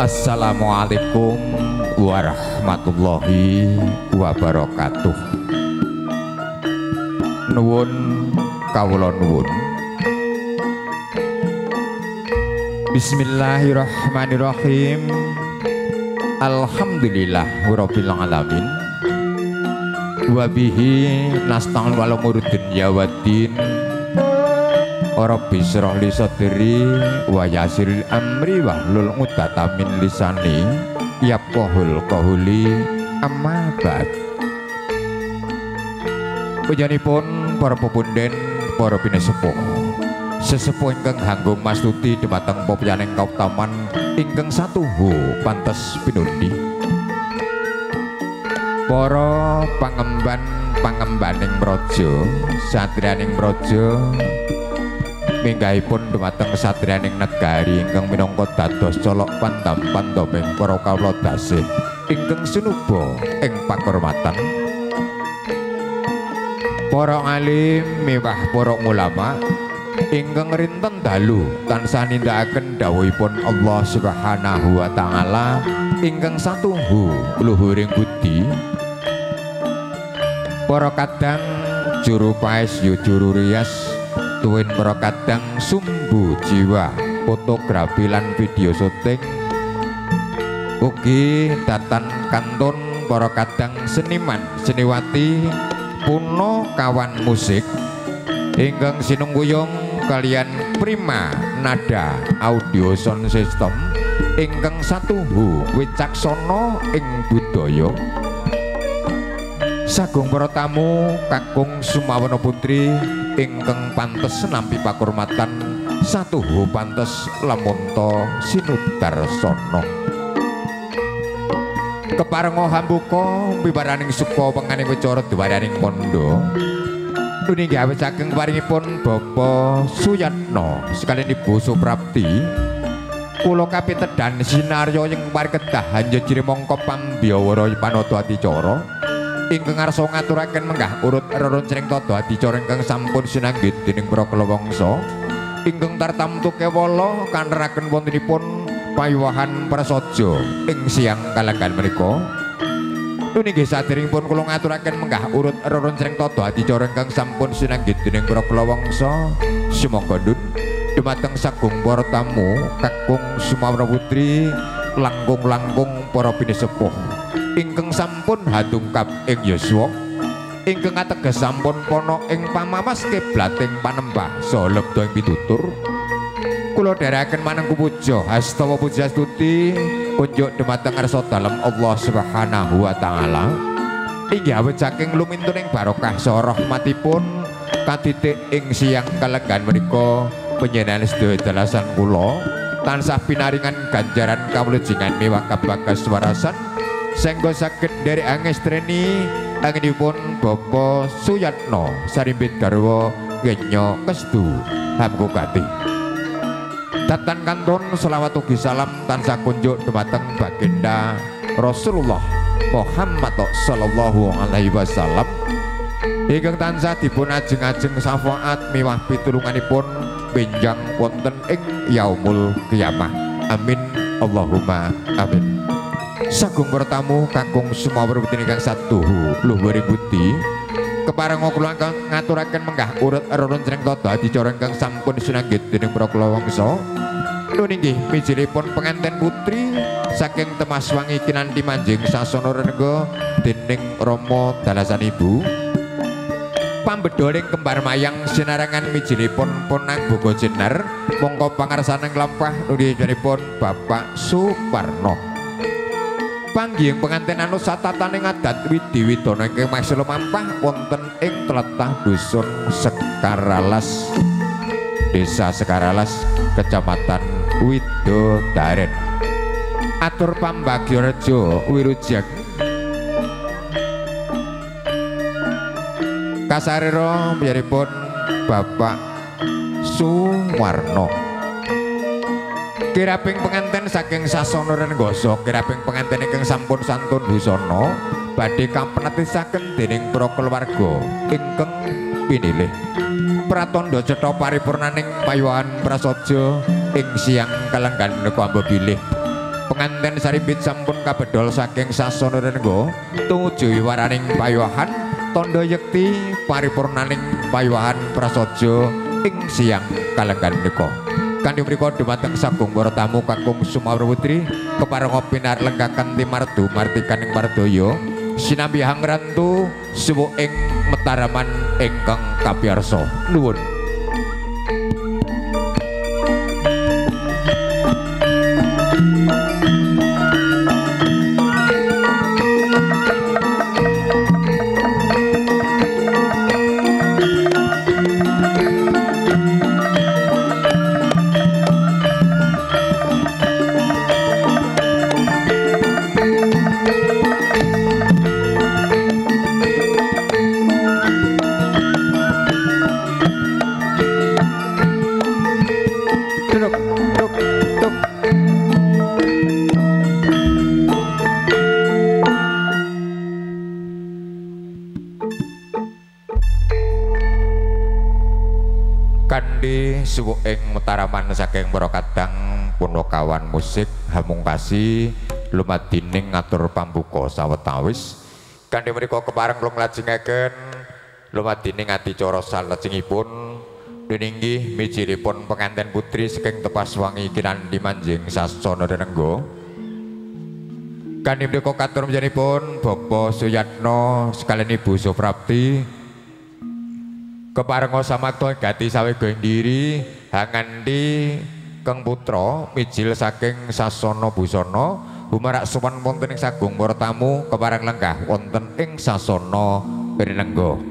Assalamualaikum warahmatullahi wabarakatuh. Nuwun kawula nuwun. Bismillahirrahmanirrahim. Alhamdulillah rabbil alamin. Wa bihi nasta'in wal umur dunya waddin. Rabbi shrah li sadri wa yassir amri wahlul 'uqdatam min lisani yafqahul qawli. Amma ba'd. Pujanipun para pepunden, para pinesepuh, Sesepuh ingkang hanggung mastuti dhumateng popiyaning kautaman ingkang satuhu pantes pinundi. Para pangemban pangembaning praja, satriyaning praja minggahipun dhumateng satriyaning negari ingkang minangka dados colok pandam-pandaming para kawula dasih ingkang sinuba ing pakurmatan. Para alim miwah para ulama ingkang rinten dalu tansah nindakaken dawuhipun Allah Subhanahu wa taala ingkang satuhu luhuring budi. Para kadang juru paes yu juru rias tuwin para kadang sumbu jiwa fotografi lan video syuting ugi datan kantun para kadang seniman seniwati puno kawan musik ingkang sinungguyung kalian prima nada audio sound system ingkang satuhu wicaksana ing budaya. Sagung para tamu kakung Sumawana putri ingkang pantes nampi pakurmatan satuhu pantes lamonto sinudarsana. Keparenga hambuka wibaraning suka penganing wicara dwaraning kandha nunggih awit saking paringipun Bapak Suyatno sekalian Ibu Suprapti kula kapitedan sinarya ing parkedah hanjejire mangka pambyawara panata adicara ingkang ngarsa ngaturaken menggah urut reronceng tata adicara ingkang sampun sinanggih dening para kalawangsa ingkang tartamtu kewala kaneraken wontenipun pawiwahan prasaja ing siang kalenggan menika. Nunggih saderengipun kula ngaturaken menggah urut reronceng tata adicara ingkang sampun sinanggih dening para kalawangsa sumangga ndun dumateng sagung para tamu kakung Sumawana putri langkung-langkung para pinisepuh ingkang sampun hadungkap ing yuswa ingkang ateges sampun pana ing pamawas kiblating panembah saha lebda ing pitutur. Kula dherekaken manengku puja hastawa pujastuti kunjuk dumateng ngarsa dalem Allah Subhanahu wa taala inggih awit saking lumintuning barokah saha rahmatipun katitik ing siang kalenggan menika panjenengan sedaya dalasan kula tansah pinaringan ganjaran kawulujengan miwah kabagas warasan senggo saged nderek angestreni anginipun Bapak Suyatno sarimbit garwa Genyo Kestu Hamkukati. Datan kantun selawat ugi salam tansah kunjuk dumateng baginda Rasulullah Muhammad sallallahu alaihi wasallam ingkang tansah dipun ajeng-ajeng syafaat miwah pitulunganipun benjang wonten ing yaumul qiyamah. Amin Allahumma amin. Sagung para tamu kakung Sumawana putri ingkang satuhu luhur budi keparenga kula ngaturaken menggah urut reronceng tata adicara ingkang sampun sinanggih dening para kalawangsa. Nun inggih mijilipun penganten putri saking Temas Wangi kinanti manjing sasana renengga dening Rama dalasan ibu. Pambedholing kembar mayang sinarangan mijilipun Ponang Boga Jenar mongko pangarsaning lampah nunggihipun Bapak Suparno. Panggih pengantin anu satataning adat widi widana ingkang maksih lumampah wonten ing tlatah dusun Sekaralas, Desa Sekaralas, Kecamatan Widodaren. Atur pambagyarejo wilujeng kasarira piyaripun Bapak Suwarno. Kiraping penganten saking sasana Renggasa, kiraping penganten ingkang sampun santun busana badhe kapenetisaken dening para keluarga ingkang pinilih. Pratandha cetha paripurnaning pawiwahan prasaja ing siang kalenggan menika amba bilih penganten sarimbit sampun kabedhol saking sasana Rengga tumuju waraning pawiwahan tandha yekti paripurnaning pawiwahan prasaja ing siang kalenggan menika. Kanthi mriku dumateng sagung para tamu kakung Sumawana putri keparenga pinar lenggakan timardu martikaning mardaya sinambi hangrantu suwuk ing metaraman ingkang kapiyarsa. Nuwun. Kanthi suwuk ing mataraman saking para kadang punakawan musik hamungkasi lumadining ngatur pambuka sawetawis. Kanthi menika kepareng kula nglajengaken lumadining adicara salajengipun duninggih mijilipun penganten putri saking Tepas Wangi kinanthi manjing sasana renengga. Kanthi menika katur panjenenganipun Bapak Suyatno sekalian Ibu Suprapti keparenga samakta gati sawega ing diri hanganti Keng Putra mijil saking sasana busana humarak sowan wonten ing sagung para tamu kepareng lenggah wonten ing sasana rinengga.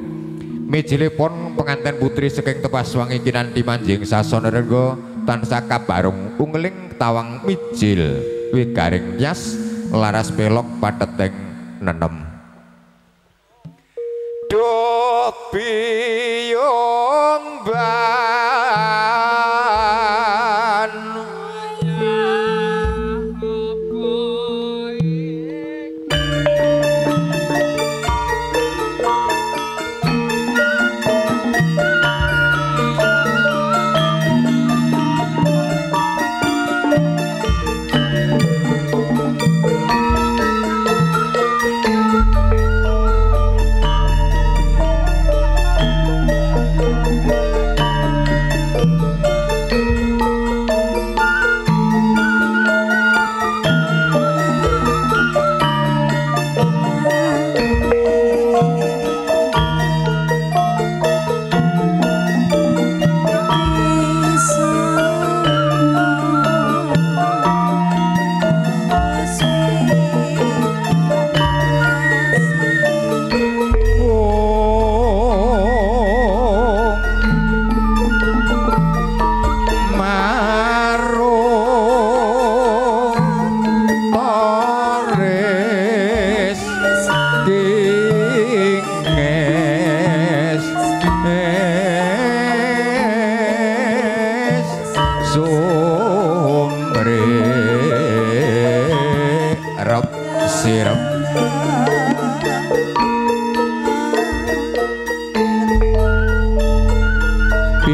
Mijilipun penganten putri saking Tepas Wangi kinanthi manjing sasana rengga tansah kabarung ungeling tawang mijil wigaring yas laras pelok pateteng nenem. Duh piyomban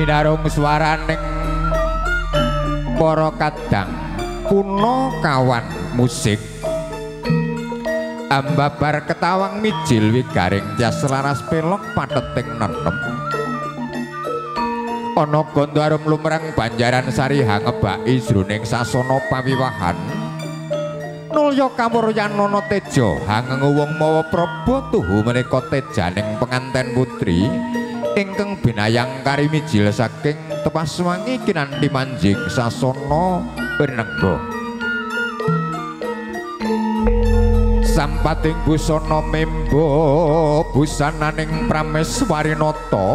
binarung swaraning para kadang punakawan musik ambabar ketawang mijil wigaring jas laras pelok pateting nenem ana gandha arum lumrang banjaran sari hangebaki jroning sasana pawiwahan nulya kamuryanana teja hangengu wong mawa praba tuhu menika tejaning penganten putri ingkang binayang kari mijil saking Tepas Wangi kinanthi manjing sasana rinengga. Sampating busana membo busananing prameswarinata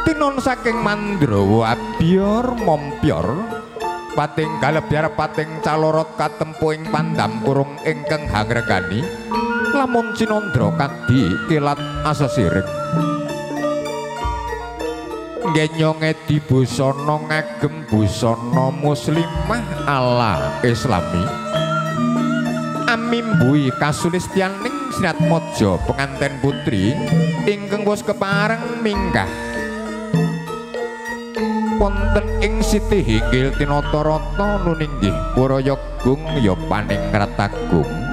tinon saking Mandrawa abyor mompyor pating galebyar pating calorot katempu ing pandam kurung ingkang hangregani lamun cinandra kadi kilat asasirik. Genyonge dibusana ngagem busana muslimah ala islami amimbui kasulistyaning Sinatmaja penganten putri ingkang wis kepareng minggah wonten ing siti hinggil tinata rata nuninggih Puraya gung ya paning ratagung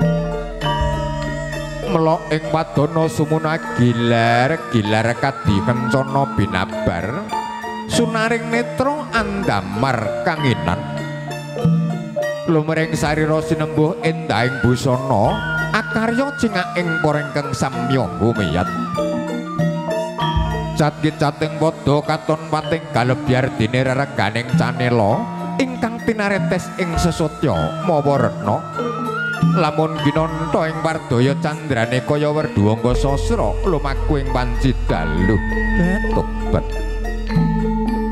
melok ing wadana sumuna gilar gilar kadi kencana binabar sunaring netra andamar kanginan lumring sarira sinembuh endahing busana akarya cengak-ing para ingkang samya humiyat cat-cating padha katon pating galebyar dene rereganing canela ingkang tinaretes ing sesotya mawa retna lamun ginanta ing wardaya candrane kaya werduwangga sasra lumaku ing panci dalu tobat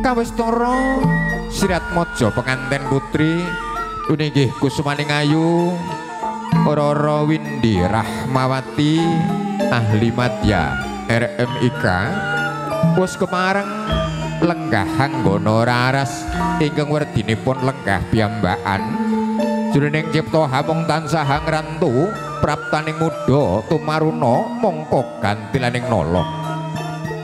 kawistara Siratmaja penganten putri uninggih kusumaning ayu Roro Windi Rahmawati ahli madya RMIK wis kemareng lenggah anggana raras ingkang werdinipun lenggah piyambakan jroning cipta hamung tansah ngrantu praptaning muda tumaruna mongko gantilaning nala.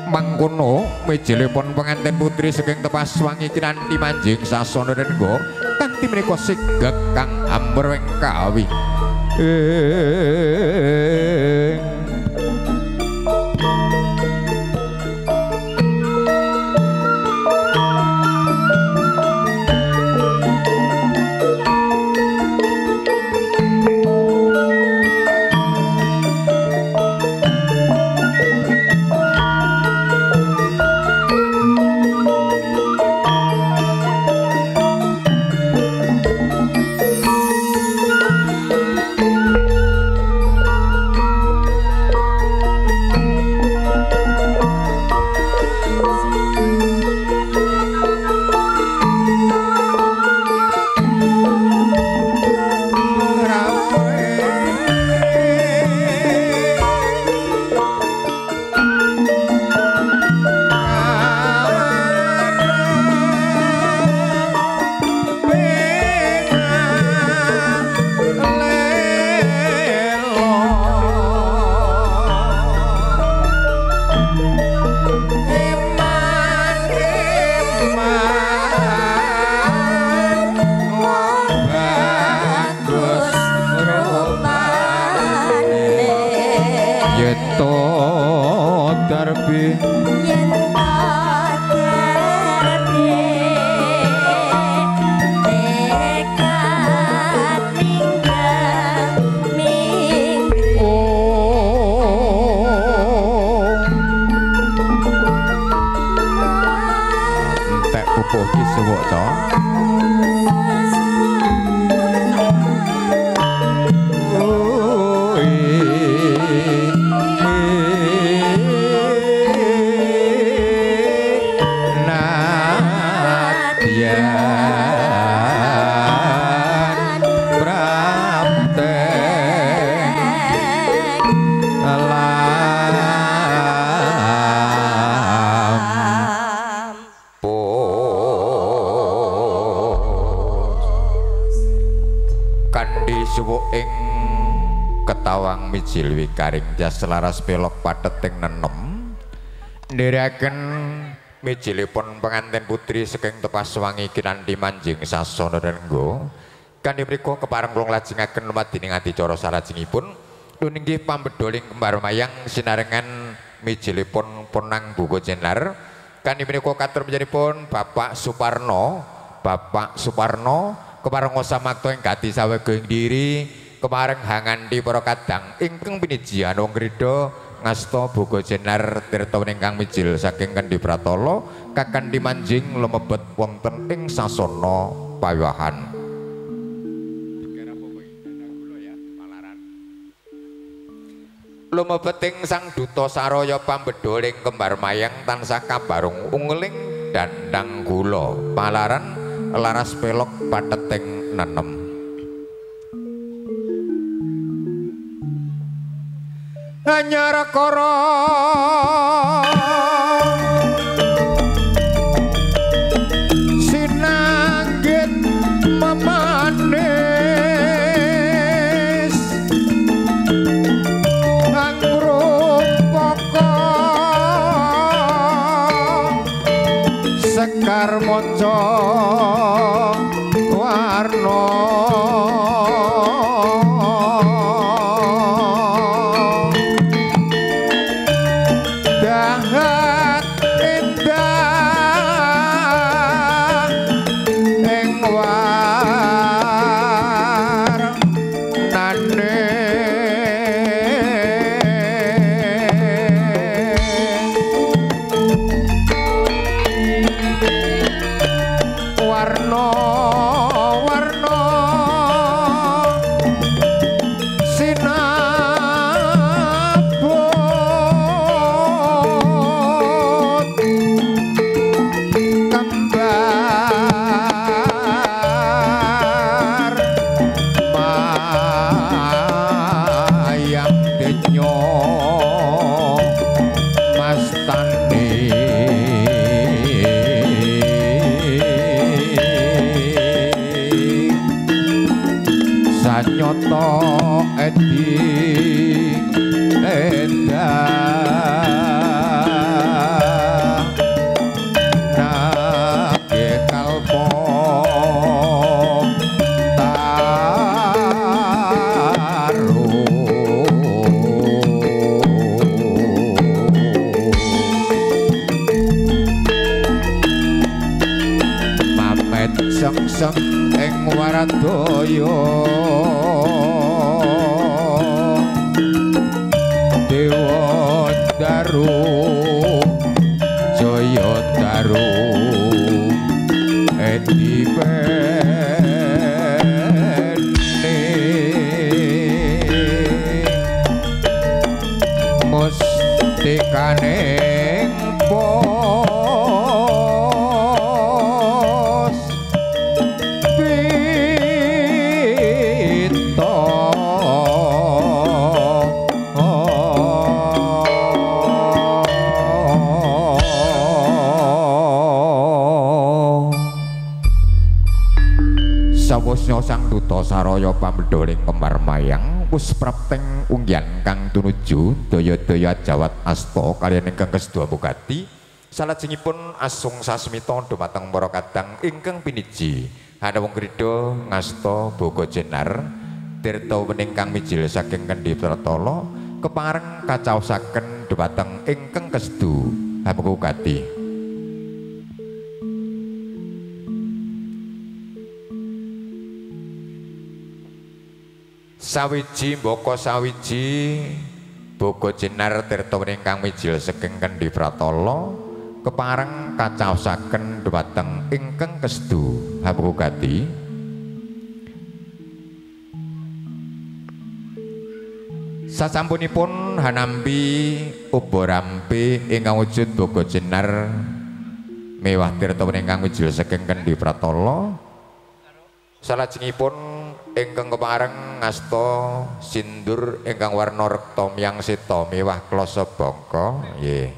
Mangkono mijilipun pengantin putri saking Tepas Wangi kinanthi manjing sasana rengga kanthi menika sigeg kang amreng kawi. Mijil wikaring jas laras pelok patheting nenem ndherekaken mijilipun pengantin putri saking Tepas Wangi kinanthi manjing sasana rengga kanthi mriku kepareng kula nglajengaken lumadining adicara salajengipun inggih pambedholing kembar mayang sinarengan mijilipun Ponang Bugo Jenar kanthi menika katur panjenenganipun Bapak Suparno. Bapak Suparno kepareng samakta ing gati sawega ing diri kepareng hanganti para kadang ingkang pinijian wong krida ngasta Boga Jenar tirta ingkang mijil saking Kendhi Pratala kakandhi manjing lumebet wonten ing sasana pawiwahan. Lumebet ing Sang Duta Saraya pambedholing kembar mayang tansah kabarung ungeling dandang gula palaran laras pelok patheting nenem. Anyar kara sinanggit memanis angrupaka sekar manca warna sanyata edi endah. Asem ing waradaya Dewa Daru Jaya Daru Edi Bene Mustikaning pos pita Sawosnya sang duta saraya pambedholing kembar mayang wis prapteng unggian kang tunuju daya-daya jawat asta kaliyan ingkang keseduh bugati salajengipun asung sasmita dumateng para kadang ingkang piniji hanawung krida ngasta boga jenar tirta wening kang mijil saking Kendhi Pratala kepareng kacaosaken dumateng ingkang keseduh hamukati. Sawiji mbaka sawiji boga jenar tirta wening kang mijil saking Kendhi Pratala kepareng kacaosaken dumateng ingkang keseduh hamukati. Sasampunipun hanampi uba rampi ingkang wujud boga jenar mewah tirta wening kang mijil saking Kendhi Pratala salajengipun ingkang kepareng ngasta sindur ingkang warna rekta miyang seta mewah klasa bangka. Nggih,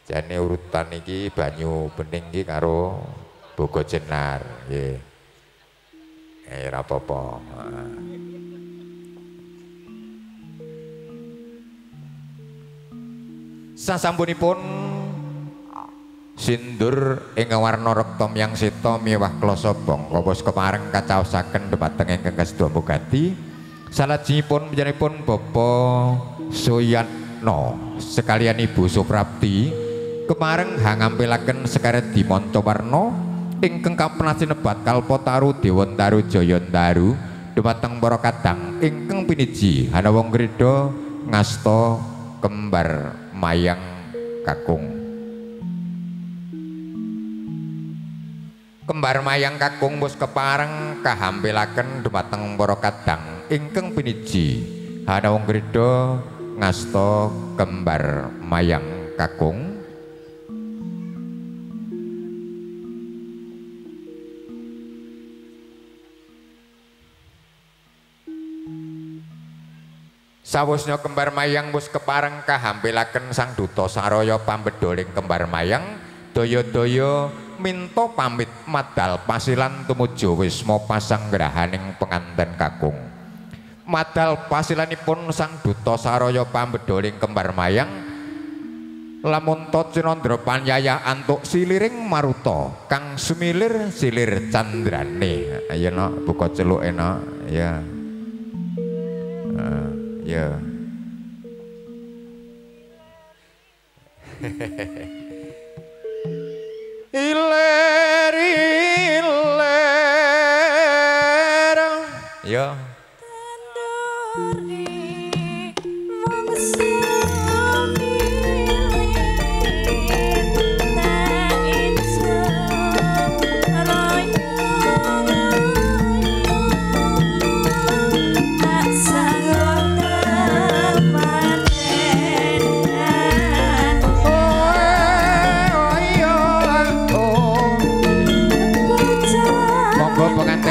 jane urutan iki banyu bening iki karo boga jenar. Nggih, ora apa-apa. Sasampunipun sindur ingkang warna rekta miyang seta miwah klasa bangka wis kepareng kacaosaken dhumateng ingkang keseduh mugati salajengipun panjenenganipun Bapak Suyatno sekalian Ibu Suprapti kepareng hangampilaken sekaredi manca warna ingkang kapenasinebat Kalpataru Dewantaru Jayantaru dhumateng para kadang ingkang piniji hanawung krida ngasta kembar mayang kakung. Kembar mayang kakung wis kepareng kahampilaken dhumateng para kadang ingkang piniji hanawung krida ngasta kembar mayang kakung. Sawusnya kembar mayang wis kepareng kahampilaken sang duta saraya pambedholing kembar mayang daya-daya minta pamit madal pasilan tumuju wisma pasanggrahaning penganten kakung. Madal pasilanipun sang duta saraya pambedholing kembar mayang lamun ta cinandra panyaya antuk siliring maruta kang sumilir silir candrane. Ayo nok buka celuke nok ya. Ya. Iler iler ya.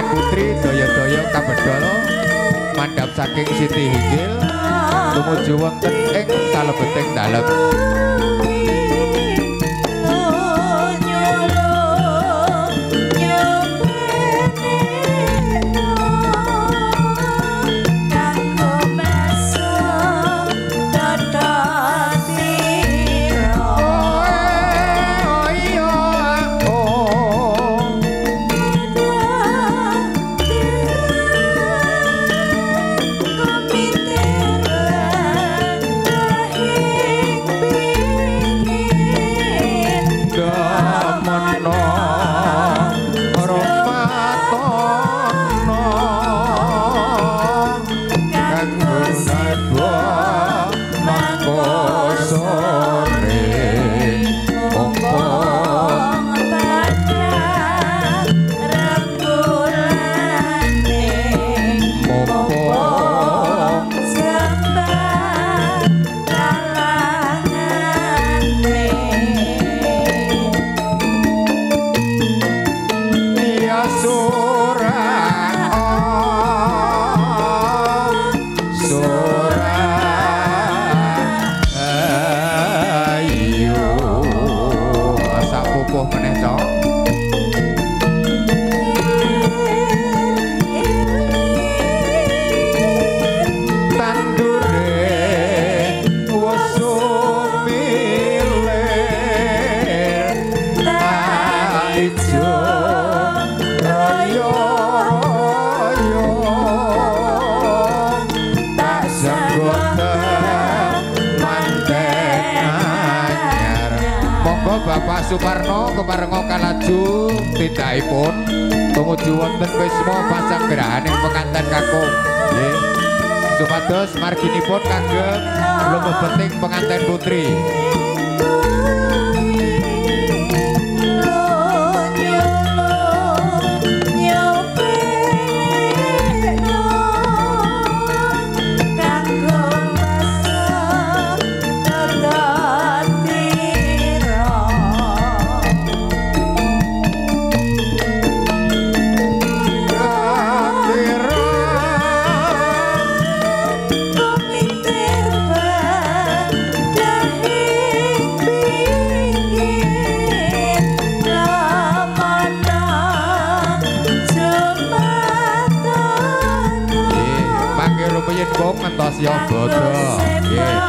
Putri daya-daya kabedol mandhap saking Siti Hinggil tumuju wonten ing salebeting dalem. Mano Monggo Bapak Suparno keparenga kalaju tindakipun tumuju wonten wisma pasanggrahaning penganten kakung. Nggih. Supados marginipun kagem lumebeting penganten putri. Ngentos ya bodho. Nggih.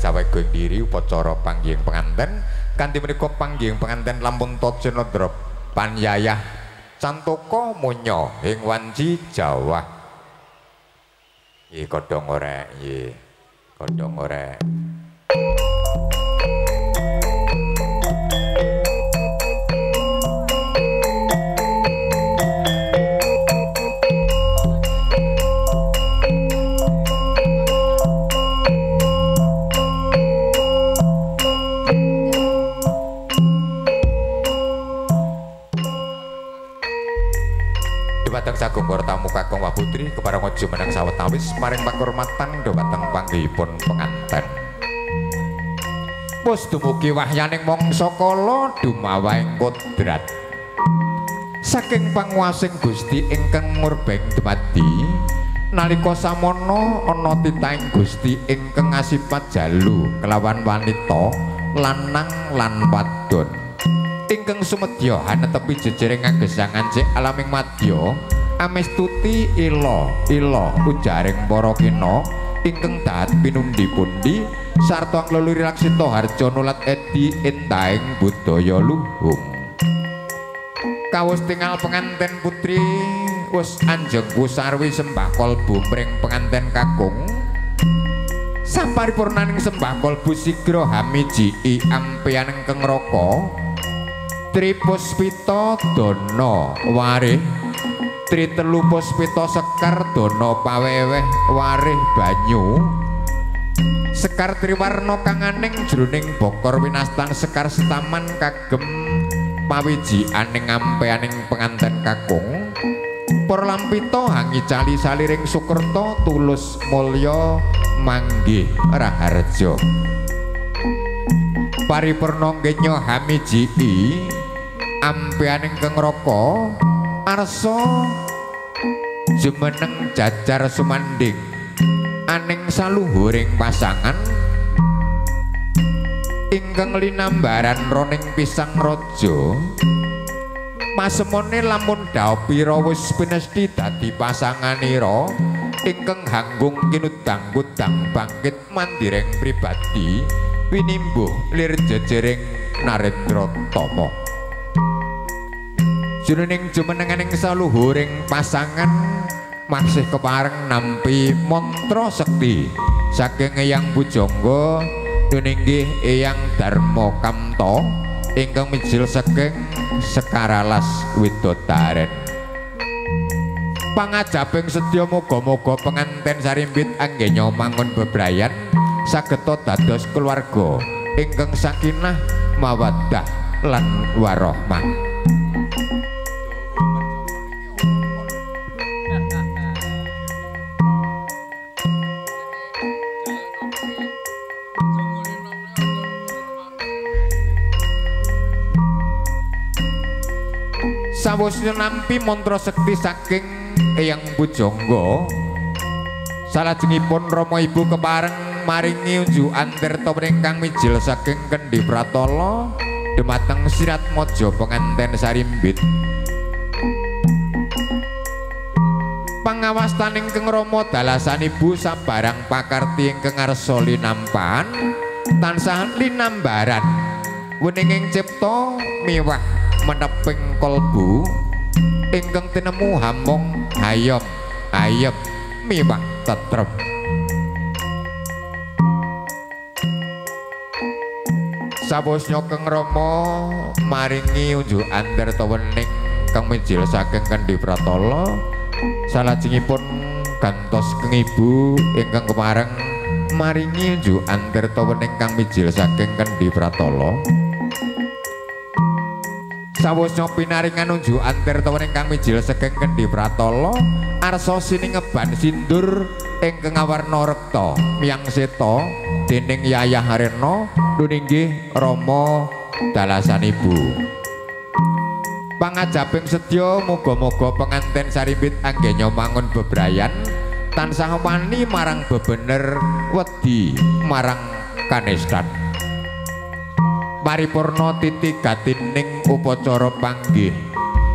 Saweging diri upacara panggihing penganten kanthi menika panggihing penganten lampun tacinadra panyayah cantaka munya ing wanci Jawa. Nggih kodhong orek, nggih kodhong orek. Sagung para tamu kakung wa putri kepareng jumeneng sawetawis maring pakurmatan dhumateng panggihipun penganten. Wis dumugi wahyaning mangsa kala dumawahing kodrat. Saking panguwasing Gusti ingkang murbeng dumadi nalika samono ana titahing Gusti ingkang asipat jalu kelawan wanita lanang lan wadon. Ingkang sumedya hanetepi jejering agesangan cek alaming madya amestuti ila ila ujaring para kena ingkang dahat pinundi-pundi sarta ngleluri laksita harja nulat edi entahing budaya luhung. Kawus tingal penganten putri wis anjeng kusarwi sembah kalbu mring penganten kakung. Saparipurnaning sembah kalbu sigra hamiji ampeyan ingkang raka Tripuspita dana warih Tritelu puspita sekar dana paweweh warih banyu Sekar triwarna kanganing jroning bokor winastan sekar setaman kagem pawijianing ampeaning penganten kakung. Para lampita hangicali saliring sukerta tulus mulya manggih raharja. Paripurna kenya hamiji ampeaning kang raka arsa jumeneng jajar sumandhing aning saluhuring pasangan ingkang linambaran roning pisang raja. Pasemone lamun dhaupira wis pinesti dadi pasanganira ingkang hanggung kinudang-kudang bangkit mandireng pribadi winimbuh lir jejering Narendra Tama. Jroning jumenenganing saluhuring pasangan masih kepareng nampi mantra sekti saking Eyang Bujangga duninggih Eyang Darma Kamta ingkang mijil saking Sekaralas Widodaren. Pangajaping sedya muga-muga penganten sarimbit anggenya mangun bebrayan sageta dados keluarga ingkang sakinah mawaddah lan warahmah. Sawusnya nampi mantra sekti saking Eyang Bujangga, salajengipun Rama Ibu kepareng maringi unjukan tirta ingkang mijil saking Kendhi Pratala dumateng Siratmaja penganten sarimbit. Pangawastaning Keng Rama dalasan Ibu sabarang pakarti ingkang ngarsa linampan tansah linambaran weninging cipta miwah meneping kolbu ingkang tinemu hamong hayom ayem miwah tetrem. Sawusnya Keng Rama maringi unjukan tirta wening kang mijil saking Kendhi Pratala, salajengipun gantos Keng Ibu ingkang kepareng maringi unjukan tirta wening kang mijil saking Kendhi Pratala. Sawusnya pinaringan unjukan tirta wening kang mijil saking Kendhi Pratala, arsa siningeban sindur ingkang awarna rekta miyang seta dening Yayah Harena nuninggih Rama dalasan Ibu. Pangajaping sedya muga-muga penganten sarimbit anggenya mangun bebrayan tansah wani marang bebener wedi marang kanistan. Paripurna titi gatining upacara panggih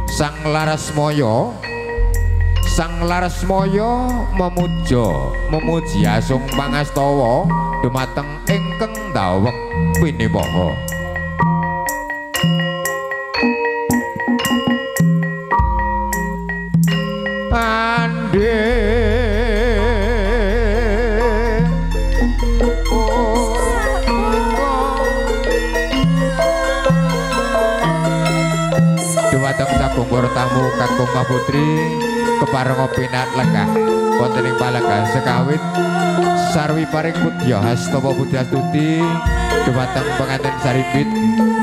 Sang Larasmaya. Sang Larasmaya memuja memuji asung pangastawa dumateng ingkang ndaweg piniwaha. Andhe dumateng sagung para tamu kakung putri kepareng pinat lenggah wonten ing palenggan sekawit sarwi paring pudya hastawa budyastuti dumateng penganten sarimbit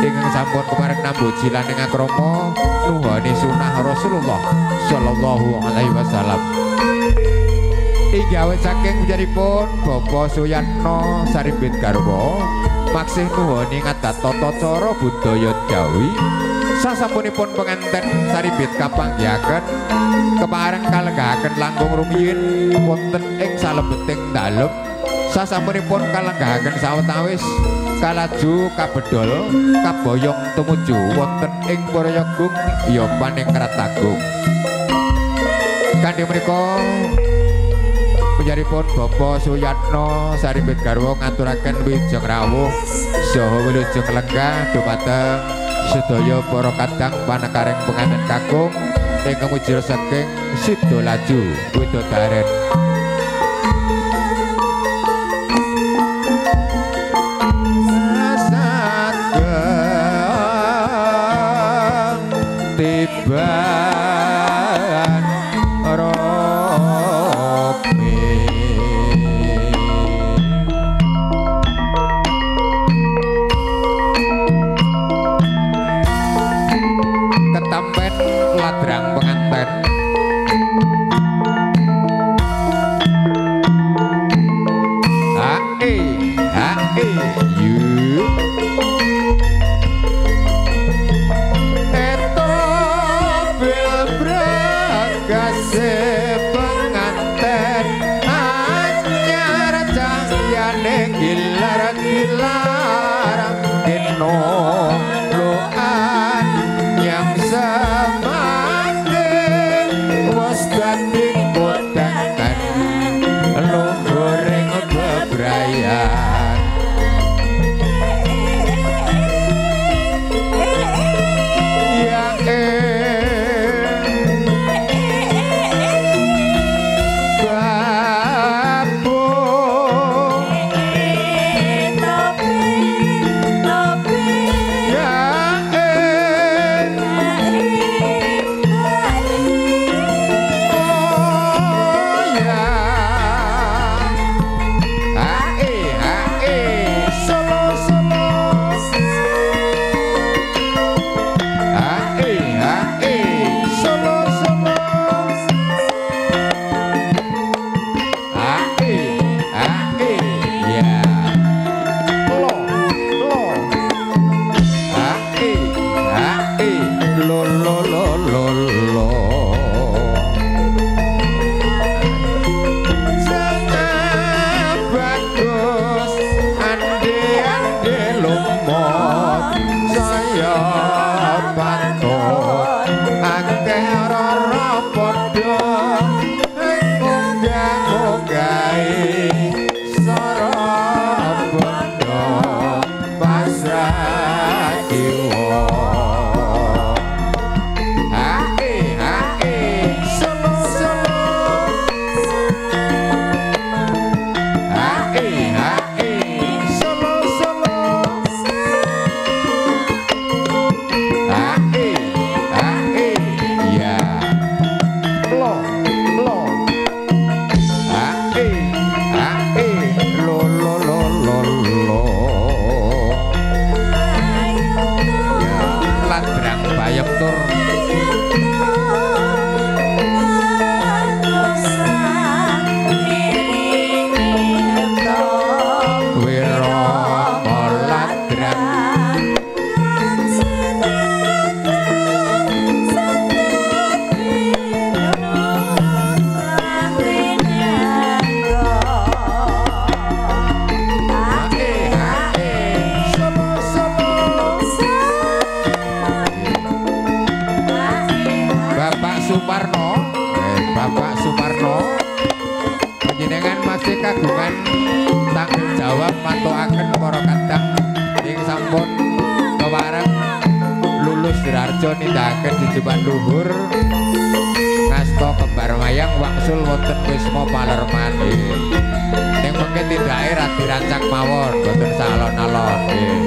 ingkang sampun kepareng nambuji lan ing akrama nuhoni sunah Rasulullah sallallahu alaihi wasallam. Inggih awit saking pujanipun Bapak Suyatno Sarimbit garwa maksih nuhoni ngadat tata cara budaya Jawi. Sasampunipun penganten sarimbit kapanggihaken kepareng kalenggahaken langkung rumiyin wonten ing salebeting dalem. Sasampunipun kalenggahaken sawetawis kalaju kabedol kaboyong tumuju wonten ing Puryagung ya Paningrat Agung. Kanthi menika pujaripun Bapak Suyatno Sarimbit garwa ngaturaken wilujeng rawuh saha wilujeng lenggah dumateng sedaya para kadang panekaring penganten kakung ingkang mujur saking Sidolaju Widodaren. Satgeng tiban rokmi ketampen ladrang penganten. Hae hae yu eto bil bragase penganten anyar cahyane gilar-gilar keno loan yang semakin wis dadi kodangan luhuring bebrayan. Ya babu ya Suparno, Bapak Suparno, panjenengan masih kagungan tanggung jawab matokaken para kadang ing sampun kewareng lulus Raharjo nindakaken jejeban luhur ngasta kembar wayang wangsul wonten Wisma Palerman. Ning mengke tindake radi rancak mawon, boten salon-alon.